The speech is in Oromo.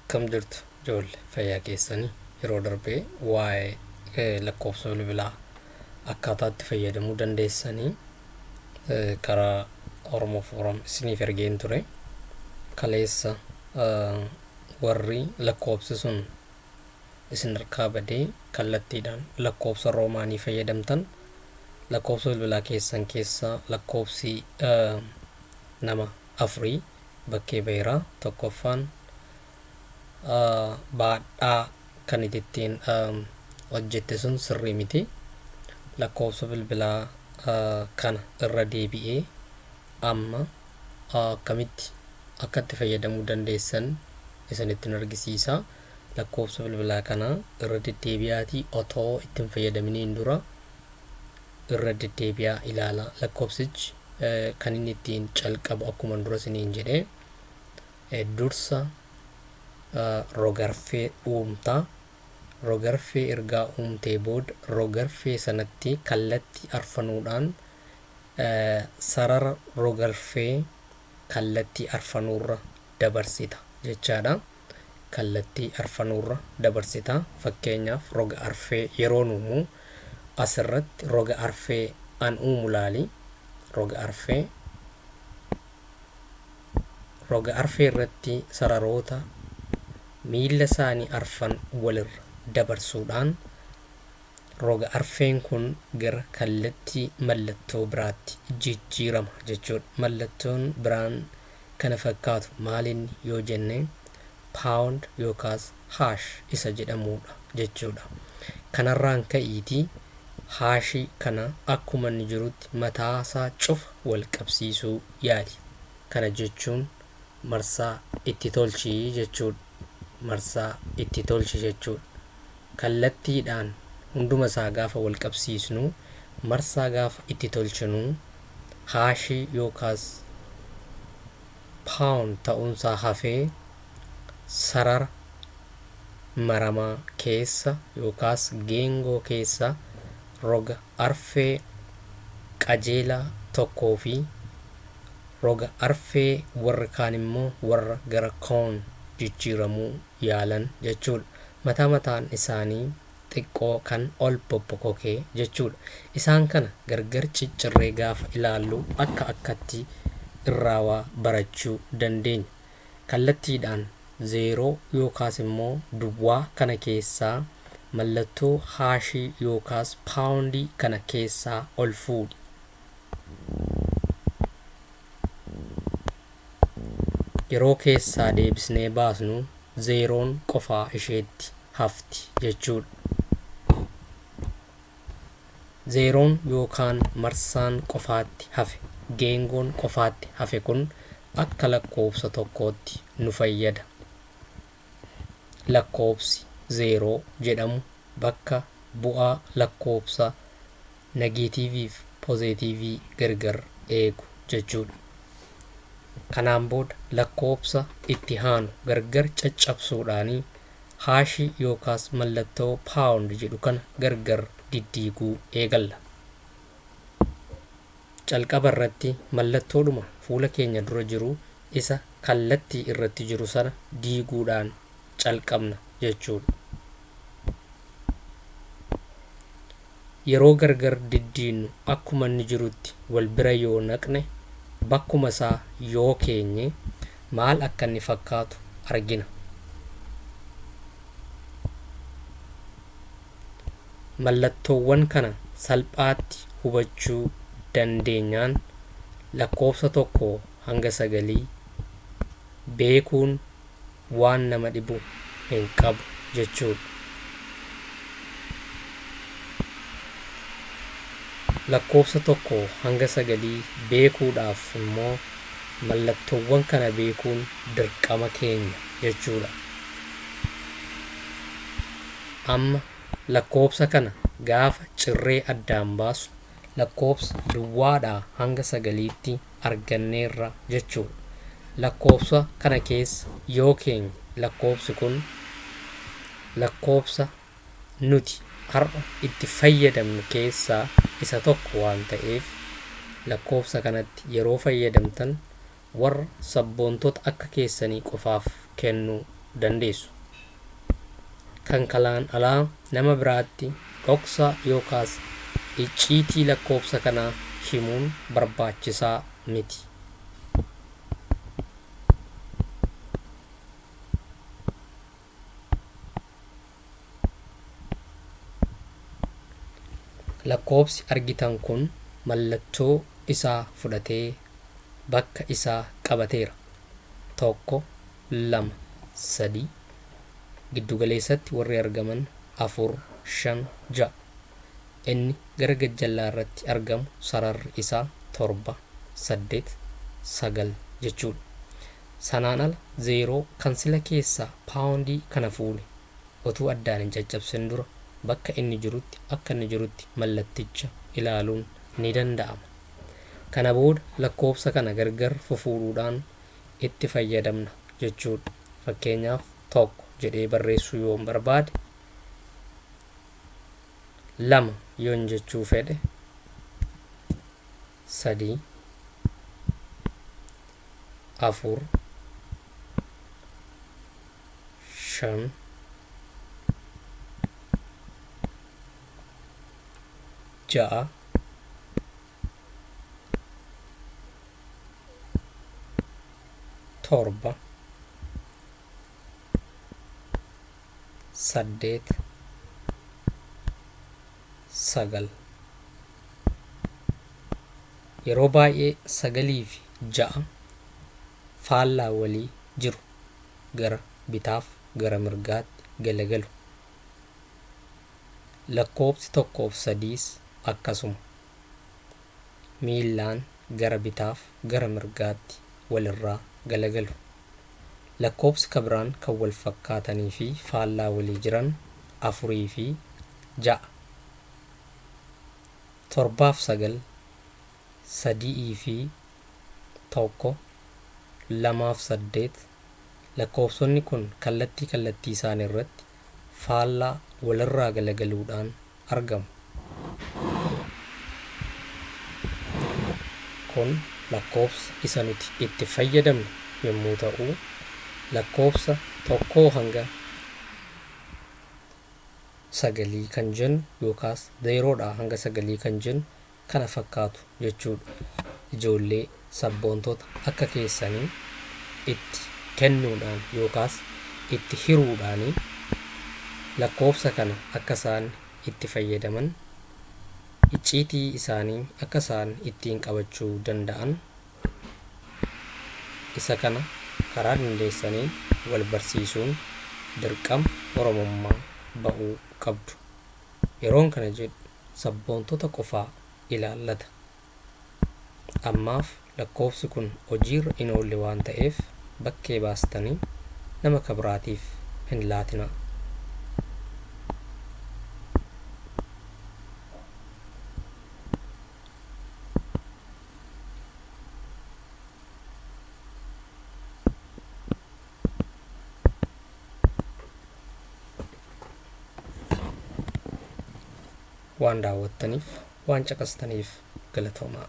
Akkam jirtu ijoollee fayyaa keessanii yeroo darbee waa'ee lakkoofsa bilbilaa akkaataa itti fayyadamuu dandeessanii karaa Oromoo Fooram isiniif ergeen ture. Kaleessa warri lakkoofsi sun isin harkaa badee kallattiidhaan lakkoofsa roomaanii fayyadamtan lakkoofsa bilbilaa keessan keessaa lakkoofsi nama afurii bakkee ba'eera. Tokkoffaan baadhaa kan ittiin hojjette sun sirrii miti. Lakkoofsa bilbilaa kana irra deebi'ee amma akkamitti akka itti fayyadamuu dandeessan isinittin argisiisa. Lakkoofsa bilbilaa kana irra deddeebi'aatii otoo itti hin fayyadaminiin dura irra deddeebi'aa ilaalaa. Lakkoofsichi kan inni ittiin calqabu akkuma dura isiniin jedhe dursa rogarfee uumta. Rogarfee ergaa uumtee booda rogarfee sanatti kallattii arfanuudhaan sarara rogarfee kallattii arfanuurra dabarsita jechaadha. Kallattii arfanuurra dabarsita. Fakkeenyaaf roga arfee yeroon uumu asirratti roga arfee an uumu laali. Roga arfee roga arfee irratti sararoota miila isaanii arfan walirra dabarsuudhaan roga arfeen kun gara kallattii mallattoo biraatti jijjiirama jechuudha. Mallattoon biraan kana fakkaatu maalinni yoo jenne pound yookaas hash isa jedhamudha jechuudha. Kanarraan ka'iitii haashii kana akkuma inni jirutti mataasaa cufa wal qabsiisuu yaali. Kana jechuun marsaa itti tolchii jechuudha. Marsaa itti tolchi jechuudha. Kallattiidhaan hunduma isaa gaafa wal qabsiisnu marsaa gaafa itti tolchinu haashii yookaas pound ta'uunsaa hafee sarara maramaa keessa yookaas geengoo keessa roga arfee qajeelaa tokkoo fi roga arfee warri kaan immoo warra gara koon jijjiiramuu yaalan jechuudha. Mataa mataan isaanii xiqqoo kan ol bobbokokee jechuudha. Isaan kana gargar ciccirree gaafa ilaallu akka akkatti irraa waa barachuu dandeenya. Kallattiidhaan zeeroo yookaas immoo duwwaa kana keessaa mallattoo haashii yookaas paawundii kana keessaa ol fuudhi. Yeroo keessaa deebisnee baasnu zeeroon qofaa isheetti hafti jechuudha. Zeeroon yookaan marsaan qofaatti hafe geengoon qofaatti hafe kun akka lakkoofsa tokkootti nu fayyada. Lakkoofsi zeeroo jedhamu bakka bu'aa lakkoofsa negeetiivii fi poozitiivii gargar eegu jechuudha. Kanaan booda lakkoofsa itti aanu gargar caccabsuudhaanii haashii yookaas mallattoo paawund jedhu kana gargar diddiiguu eegalla. Calqaba irratti mallattoodhuma fuula keenya dura jiru isa kallattii irratti jiru sana diiguudhaan calqabna jechuudha. Yeroo gargar diddiinnu akkuma inni jirutti wal bira yoo naqne bakkuma isaa yoo keenye maal akka inni fakkaatu argina. Mallattoowwan kana salphaatti hubachuu dandeenyaan lakkoofsa 1 hanga 9 beekuun waan nama dhibu hin qabu jechuudha. Lakkoofsa 1 hanga 9 beekuudhaaf immoo mallattoowwan kana beekuun dirqama keenya jechuudha. Amma lakkoofsa kana gaafa cirree addaan baasu lakkoofsa duwwaadhaa hanga 9tti arganneerra jechuudha. Lakkoofsa kana keessa yoo keenye lakkoofsi kun lakkoofsa nuti har'a itti fayyadamnu keessaa isa tokko waan ta'eef lakkoofsa kanatti yeroo fayyadamtan warra sabboontota akka keessanii qofaaf kennuu dandeessu. Kan kalaan alaa nama biraatti dhoksaa yookaas icciitii lakkoofsa kanaa himuun barbaachisaa miti. Lakkoofsi argitan kun mallattoo isaa fudhatee bakka isaa qabateera. 1, 2, 3, giddugaleessatti warri argaman 4, 5, 6. Inni gara gajjallaa irratti argamu sararri isaa 7, 8, 9 jechuudha. Sanaan ala 0 kan sila keessaa paawundii kana fuune utuu addaan hin caccabsin dura bakka inni jirutti akka inni jirutti mallatticha ilaaluun ni danda'ama. Kana booda lakkoofsa kana gargar fufuudhuudhaan itti fayyadamna jechuudha. Fakkeenyaaf 1 jedhee barreessuu yoon barbaade, 2 yoon jechuu fedhe, 3, 4, 5, 6, 7, 8, 9. Yeroo baay'ee 9 fi 6 faallaa walii jiru, gara bitaaf gara mirgaatti galagalu. Lakkoofsi 1 fi 3 akkasuma miillaan gara bitaaf gara mirgaatti walirraa galagalu. Lakkoofsi kabiraan kan wal fakkaatanii fi faallaa walii jiran 4 fi 6, 7 fi 9, 3 fi 1, 2 fi 8. Lakkoofsonni kun kallattii kallattii isaanii irratti faallaa walirraa galagaluudhaan argamu. Kun lakkoofsa isa nuti itti fayyadamnu yommuu ta'u, lakkoofsa 1 hanga 9 kan jennu yookaas 0 hanga 9 kan jennu kana fakkaatu jechuudha. Ijoollee sabboontota akka keessanii itti kennuudhaan yookaas itti hiruudhaan lakkoofsa kana akka isaan itti fayyadaman, icciitii isaanii akka isaan ittiin qabachuu danda'an isa kana karaa dandeessaniin wal barsiisuun dirqama Oromummaa ba'uu qabdu. Yeroon kana jedhu sabboontota qofaa ilaallata. Ammaaf lakkoofsi kun hojiirra hin oolle waan ta'eef bakkee baastanii nama kabiraatiif hin laatinaa. Waan daawwattaniif, waan caqastaniif galatoomaa.